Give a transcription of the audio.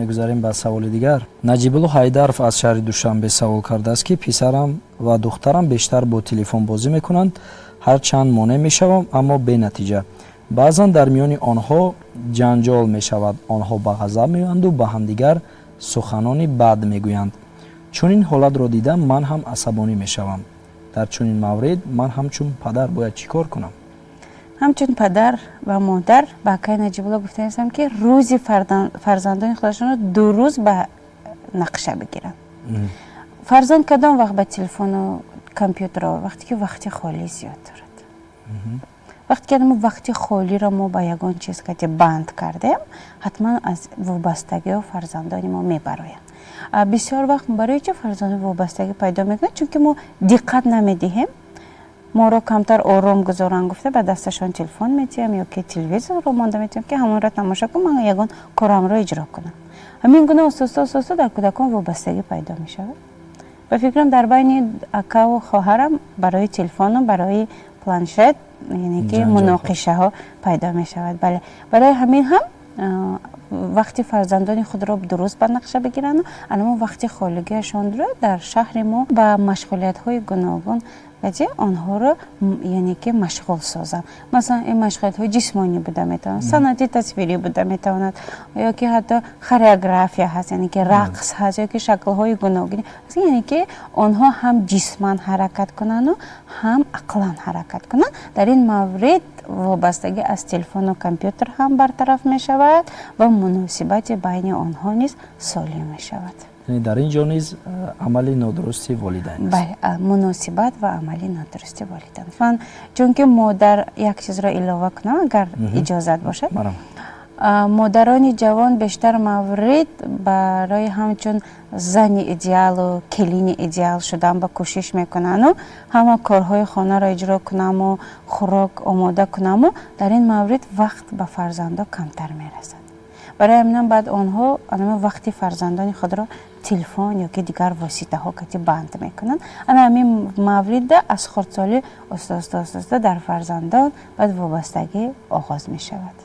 Мегузарем ба саволи дигар. Наҷибулло Ҳайдаров аз шаҳри Душанбе савол кардааст, ки писарам ва духтарам бештар бо телефон бозӣ мекунанд. Ҳарчанд монеъ мешавам, аммо бенатиҷа. Баъзан дар миёни онҳо ҷанҷол мешавад, онҳо ба ғазаб меоянду ба ҳамдигар суханони бад мегӯянд. Чунин ҳолатро дида, ман ҳам асабонӣ мешавам. Дар чунин маврид ман ҳамчун падар бояд чӣ кор кунам? Ҳамчун падар ва модар ба акай Наҷибулло гуфтанистам, ки рӯзи фарзандони худашонро 2 рӯз ба нақша бигиранд. Фарзанд кадом вақт ба телефону компютерро? Вақте ки вақти холӣ зиёд дорад. Вақте ки мо вақти холиро мо ба ягон чиз кати банд кардем, ҳатман аз вобастагиҳо фарзандони мо мебароянд. Бисёр вақт барои чӣ фарзандон вобастагӣ пайдо мекунанд? Чунки мо диққат намедиҳем. Моро камтар ором гузоранд гуфта, ба дасташон телефон метиҳам ё ки телевизорро монда метиҳам, ки ҳамонро тамошо кун, ман ягон корамро иҷро кунам. Ҳамин гуна оҳиста оҳиста дар кӯдакон вобастагӣ пайдо мешавад. Ба фикрам, дар байни акаву хоҳарам барои телефону барои планшет, яъне ки муноқишаҳо пайдо мешавад. Бале, барои ҳамин ҳам вақти фарзандони худро дуруст ба нақша бигиранду анамо вақти холигиашонро дар шаҳри мо ба машғулиятҳои гуногун гаҷи онҳоро, яъне ки, машғул созанд. Масалан, ин машғулиятҳои ҷисмонӣ буда метавонад, санъати тасвирӣ буда метавонад, ё ки ҳатто хореография ҳаст, яъне ки рақс ҳаст, ё ки шаклҳои гуногун, яъне ки онҳо ҳам ҷисман ҳаракат кунанду ҳам ақлан ҳаракат кунанд. Дар ин маврид вобастагӣ аз телефону компютер ҳам бартараф мешавад ва муносибати байни онҳо низ солим мешавад. Дар ин ҷо низ амали нодурусти волидайн. Бале, муносибат ва амали нодурусти волидайн. Ман чунки модар, як чизро илова кунам, агар иҷозат бошад. Модарони ҷавон бештар маврид барои ҳамчун зани идеалу келини идеал шудан ба кӯшиш мекунанду ҳама корҳои хонаро иҷро кунаму хӯрок омода кунаму дар ин маврид вақт ба фарзандо камтар мерасад. Барои ҳаминам баъд онҳо анама вақти фарзандони худро телефон ё ки дигар воситаҳо кати банд мекунанд. Ана ҳамин маврида аз хурдсолӣ оста оста оста оста дар фарзандон баъд вобастагӣ оғоз мешавад.